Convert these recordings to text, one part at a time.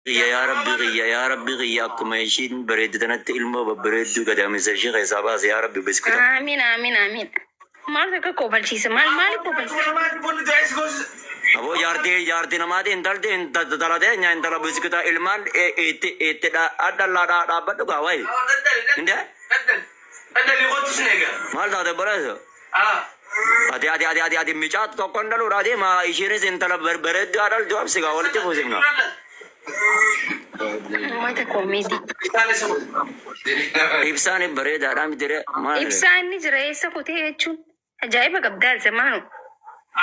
Kiyya, yaa Rabbi kiyya, yaa Rabbi kiyya, akkuma ishiin bareeddu tanatti ilmoo babbareedduu gadaamessa ishii keessaa baase, yaa Rabbi, biskuta. Amiin, amiin, amiin. Maal akka kofalchiisa? Maal maali kofalchiisa? Aboo, jaartii jaartii namaati, intalti intala teenya, intala biskuta ilmaan itti itti dhallaa dhaabbadhu gaa wayi. Inde maal taate bareedu? Ati ati ati ati ati micaa tokkon dhaluudha deema, ishiinis intala bareedduu haa dhaltu, absi gaa walitti fuusifna. Uummata koomeedii. Ibsaan bareedaadha miti ree maal? Ibsaan ni jira, eessa kutee jechuun ajaa'iba qabdaa zamaanu.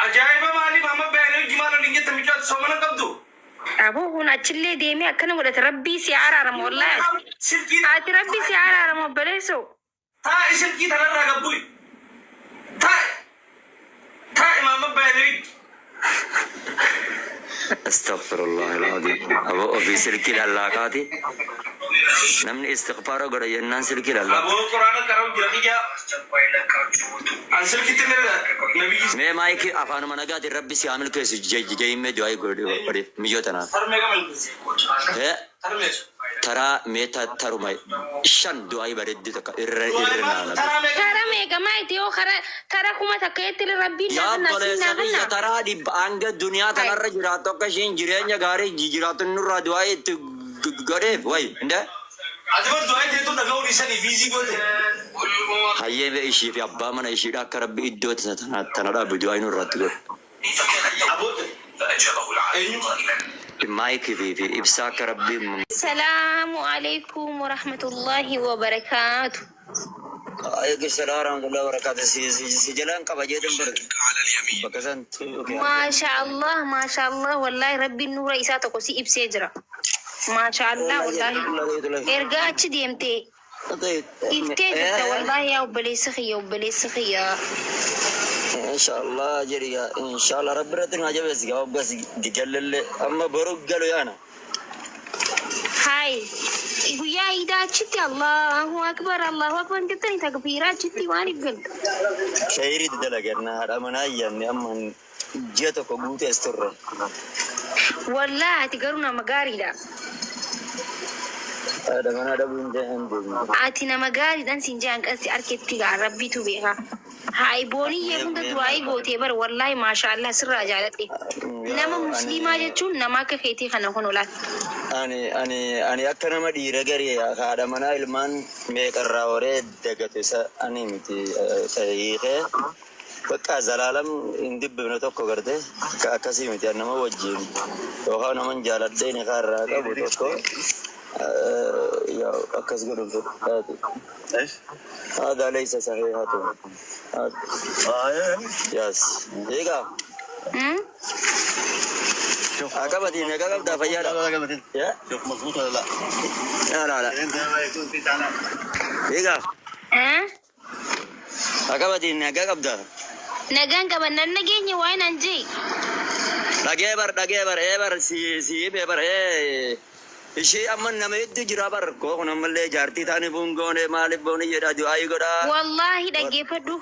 Ajaa'iba maaliif amma bayanii hojii maal waliin jette micaatu soomana qabdu? Aboo, kun achillee deemee akkana godhate, Rabbii si araarama wallaahi. Silkii Ati Rabbii si araarama, obboleessoo. Taa'i, silkii tanarraa gabbu'i. Taa'i. Taa'i maamma bayanii hojii. Astaghfirullah al-azim. Aboo, ofii silkii lallaaqaati. Namni istighfaara godha jennaan silkii lallaaqa. Aboo, quraana qara'u jira kiyya. An silkitti nabiyyi. Mee maayikii afaanuma nagaatiin Rabbi si haa milkeessu jehimmee du'aa godhe miyyoo tanaaf. Harmee qaban. Ee Harmee. Taraa mee taruma shan du'aa bareedduu takka irra irra naana. Tara meeqa maayiti yoo kara tara 1000 jetti Rabbiin Yaa naa kenna siin obboleessa naa kiyya, kenna. Taraa 100 hanga duniyaa tanarra jiraattu akka ishiin jireenya gaarii jiraattu nurraa du'aa itti godheef wayi inde. Ati bar du'aa teetu dhaga'uu dhiisanii fiizii goote. Hayyee, mee ishii fi abbaa mana ishiidha akka Rabbi iddoo tana dhaabu du'aa nurratti godhe. Aboo, eenyu? Maayikii fi ibsaa akka Rabbi Salaamu alaikum warahmatullahi wabarakaatu. Alaikum salaam warahmatullahi wabarakatuh. Si jalaan qaba jeetan bar. Bakka san Maasha Allah, maasha Allah, wallahi Rabbiin nuura isaa tokko si ibsee jira. Maasha Allah, wallahi. Erga achi deemtee iftee jirta wallahi, yaa obboleessa kiyya, obboleessa kiyya. Inshallah jedhi gaa, inshallah Rabbi irratti naa jabeessi gaa, hoggas gallalle amma boru galu yaana. Hai, guyyaa iidaa achitti Allahu akbar, Allahu akbar jettanii takbiiraa achitti maaliif galtu? Khayrii dalaganna, haadha manaa ayyaanne, amma ji'a tokko guutee as turre. Wallahi ati garuu nama gaariidha. Haadha manaa dhabuun ta'e hin deemne. Ati nama gaariidhaan siin jedhan qansi arketti gaa Rabbiitu beeka. Hayi, booniyyee hunda du'aayii gootee bar, wallahi maasha Allah, sirraa jaaladhe. Nama musliimaa jechuun nama akka keetii kana kun olaal. Ani akka nama dhiira garii haadha manaa ilmaan meeqarraa horee dagatu isa ani miti, hiikee bakka zalaalam hin dubbifne tokko garte akkasii miti. Ani nama wajjin yookaan naman jaaladhee ni kaarraa qabu tokko yaa akkas godhuun fedhaati. هذا ليس صحيحة. Yes. Egaa. Akkamati, nagaa qabdaa, fayyaadha? Yeah? شوف مظبوط ولا لا؟ لا لا لا. انت ما يكون في تعليق. Egaa. Eh? Akkamati, nagaa qabdaa? Nagaan qaban nan nageenya waa'ee naan jee. Dhagee bar, dhagee bar, ee bar, si si himee bar, ee ishee amma nama hedduu jira bar, koo kun ammallee jaartii taani bungoone maaliif booni jedha du'aayi godhaa. Wallahi dhaggeeffadhu.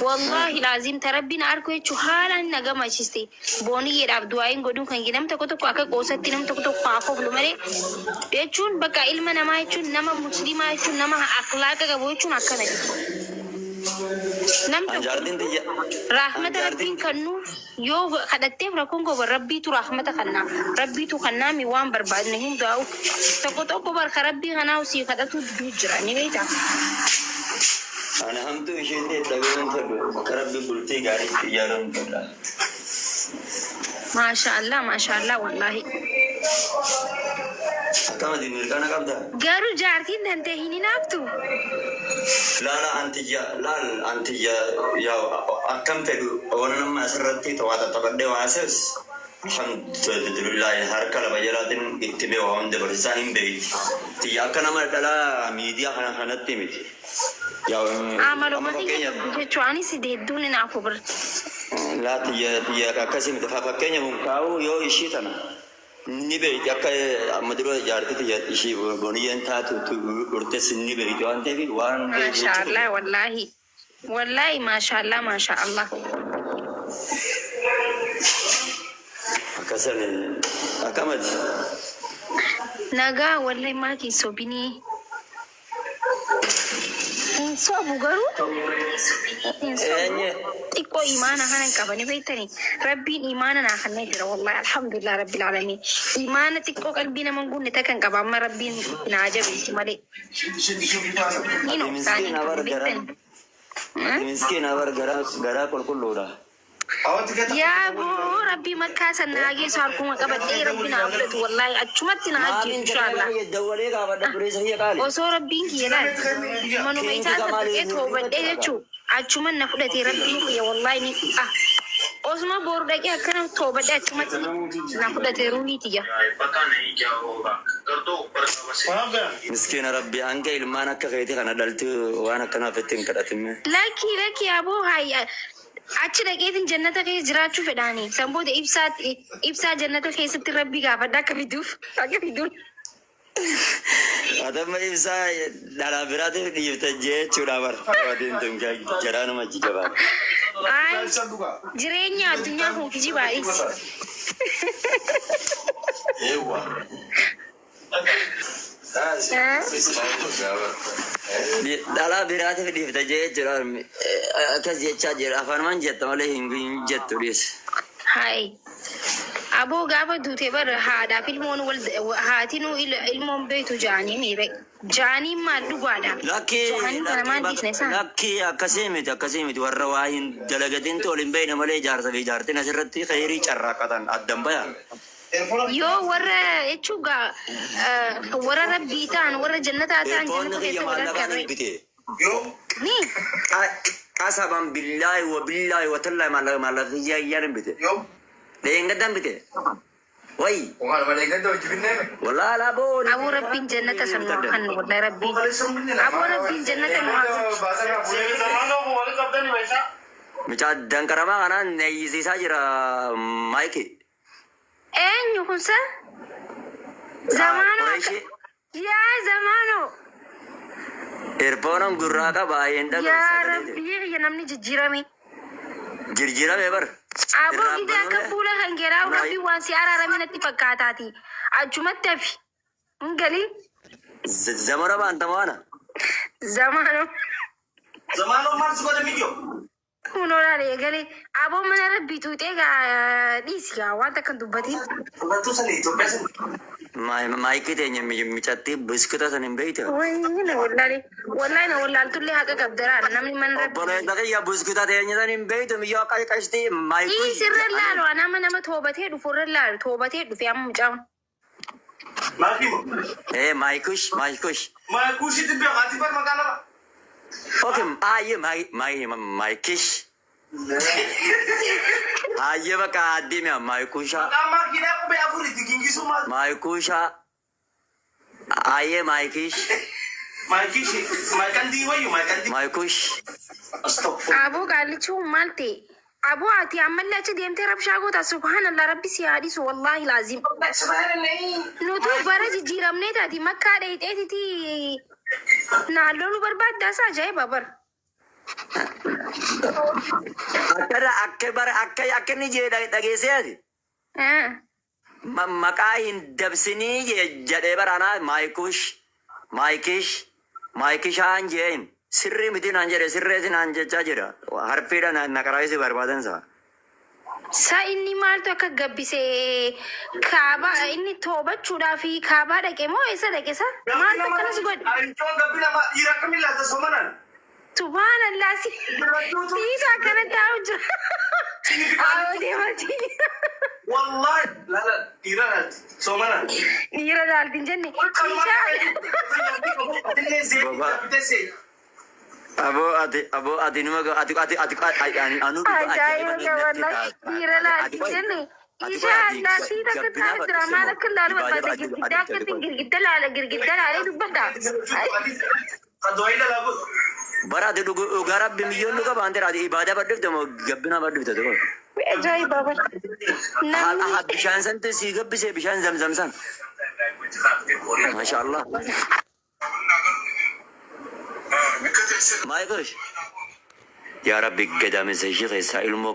Wallahi laazim ta Rabbiin arku jechuun haalaan na gammachiiste. Booniyyeedhaaf du'aayin godhuun kan nam tokko tokko akka qoosatti, nam tokko tokko haa koflu malee jechuun bakka ilma namaa jechuun, nama musliimaa jechuun, nama akhlaaqa qabu jechuun akkana jechuudha. Nam An tokko jaartiin tiyya. Rahmata Rabbiin kennuuf yoo kadhatteef rakkoon koo Rabbiitu rahmata kannaa, Rabbiitu kannaami waan barbaadne hundaa'u. Tokko tokko barka Rabbii kanaa sii kadhatu jira, ni beektaa. Ani hamtuu isheetti dhaga'uun fedhu, akka Rabbi bultii gaariitti ijaaruun fedha. Maasha Allah, maasha Allah, wallahi. Akkamati, mirqana qabdaa? Garuu jaartiin tantee hin hinaaftu. Laala antiyya, laal antiyya, yaa akkam fedhu waan nama asirratti waa tattaphadhee waa sees, alhamdulillahi, harka lafa jalaatiin itti bee waa hunda barsiisaa hin beeyti. Tiyya akka nama dhalaa miidiyaa kana kanatti miti. Yaa Amaluma amma kiyya fakkeenya jechuun anis hedduun hinaafu bir. Laa, tiyya tiyya akkasii miti. Fakkeenya kun kaa'u yoo ishii tana ni beeyti, akka amma dura jaartii tiyya ishii boniyyeen taatu turtes ni beeyti waan ta'eef waan Maasha Allah, wallahi. Wallahi maasha Allah, maasha Allah. Akkasan, akkamati? Nagaa wallahi maaki hin sobinii. Hin sobu garuu hin sobu. Eenye? Xiqqoo imaana kana hin qabani beektani. Rabbiin imaana naa kennee jira wallahi alhamdulillah rabbil alamin. Imaana xiqqoo qalbii nama hin guunne takka hin qaba amma Rabbiin naa jabeessu malee. Ni Ati obsaanii miskiina qabu bar garaa. beektani. Ati miskiina bar garaa garaa qulqulluudha. Yaa boo Rabbii makkaa san naa geessu harkuma qabadhee Rabbi naa fudhatu wallahi achumatti naa Maaliin ajjeesu inshaallah. jedhee dawwalee gaafadha bureessa kiyya qaali. Osoo Rabbiin kiyya laal manuma Keenki isaa san kamaali dhaqee toobadhee jechuu achuman na fudhate Rabbiin kiyya wallahi ni ah osuma boru dhaqee akkana toobadhee achumatti na fudhate ruuhii tiyya. Miskiina Rabbi hanga ilmaan akka keetii kana dhalti waan akkanaaf itti hin kadhatinne. Lakki lakki aboo hayya achi dhaqeetiin jannata keessa jiraachuu fedhaani. San booda ibsaa ibsaa jannata keessatti Rabbi gaafadha akka fiduuf akka fiduun. Atamma ibsaa dhalaa biraatiif dhiifte jechuudha bar. Waatiin tun garaa nama jijjabaata. Ay jireenya addunyaa kun kijibaadhis. Dhalaa biraatiif dhiifte jechuudha. Akkas jechaa jira. Afaanumaan jetta malee hin jettu dhiis. Hai. Aboo gaafa duute bar haadhaaf ilmoon wal haatinuu ilmoon beektu jaanii miire. Jaaniin maal dhugaadha. Lakkii Jaanii kana maal dhiisne isaan? lakkii akkasii miti akkasii miti warra waa hin dalagatin tol hin beekne malee jaarsa fi jaartiin asirratti khayrii carraaqatan addan bayan. Yoo warra jechuun gaa warra rabbii ta'an warra jannataa ta'an Erfoonni jannata kiyya keessa wal maallaqaan hin argarre. bite. Ni Qasaban billaahi wa billaahi wa tallaahi maallaqa maallaqa kiyya iyyaan hin bite. Dheengaddan bite. Wayi. Wallaahi alaa boo. Aboo rabbiin jannata san nu haa kennu wallahi rabbiin. Aboo rabbiin jannata nu haa kennu. Mucaa danqaramaa kanaan eeyyisiisaa jira maayiki. Eenyu kun sa? Zamaanoo akka Qureeshii. yaa zamaanoo Erfoonan gurraa qaba hin dhagahu yaa sagalee. rabbii kiyya namni jijjiirame. Jirjiirame bar. Aboo Irraa gidee akka banuun fuula kan geeraa Naa- rabbii waan si araarame natti fakkaataati. Achumatti hafi. Hin galin. Zamana baantamaana. Zamaanoo. Zamaanoo maal si godhe miyyoo? Kun olaale eegalee aboo mana rabbii tuuxee gaa dhiisi gaa waan takka hin dubbatin. Dubartuu sana Itoophiyaa sana. Maayikii teenya micattii biskita san hin beekte. Wayii na wallaale wallahi na wallaaltullee haqa qabdara namni mana rabbii. Obboleessa kiyya biskita teenya san hin beektu miyyoo akka qashtii maayikii. Dhiisi irra laalu nama nama toobatee dhufu irra laalu toobatee dhufe amma mucaan. Maal himu? Ee maayikush maayikush. Maakuushitti beeku ati bar maqaa nama. Okay aayye maayikish. Aayye bakka addimi maayikusha. Maqaa maakiidhaa qubee afuritti gingisuu maal? Maayikusha. Aayye maayikish. Maakiishi maaqandii wayyu maaqandii. Maayikush. Aboo qaallichi kun maal ta'e? Aboo ati ammallee achi deemtee rabshaa goota subhaanallah rabbi si haa dhiisu wallaahi laazim. Nutu bara jijjiiramnee taati makkaa dheexeetiti naan loluu barbaaddaa isaa ajaa'iba bara. Akkana akka bara akka akka inni jee dhageessee ati. Maqaa hin dabsinii jedhee baraanaa maayikush maayikish maayikishaan jeen sirrii miti naan jedhe sirreessi naan jechaa jira harfiidha na karaa isi barbaadan sa. Sa inni maaltu akka gabbise kaabaa inni toobachuudhaa fi kaabaa dhaqe moo eessa dhaqe sa? Maaltu akkanas godhe? Ariichoon gabbi nama dhiira akkamiin laata somanaan? Subhaanallah si siisa akkana taa'u jira. Awwa deemati. Wallahi laala dhiira laati somanaan. Dhiira laalti hin jenne. Siisa. Aboo ati aboo ati numa ati ati ati anu Ajaa'iba wallahi dhiira laalti hin jenne. Ishaa Allah siita akka taa'u jira maal akka laalu barbaada girgiddaa akkatti girgidda laala girgidda laalee dubbata. Kan du'aa dalagu. Bara ati dhugaa rabbi miyyoon dhuga baante ati ibaadaa badhifte moo gabbina badhifte tokko. Ajaa'iba bara. Namni Bishaan santi si gabbise bishaan zamzam san. Masha Allah. Maayikush. Yaa Rabbi gadaamessa ishee keessaa ilmoo.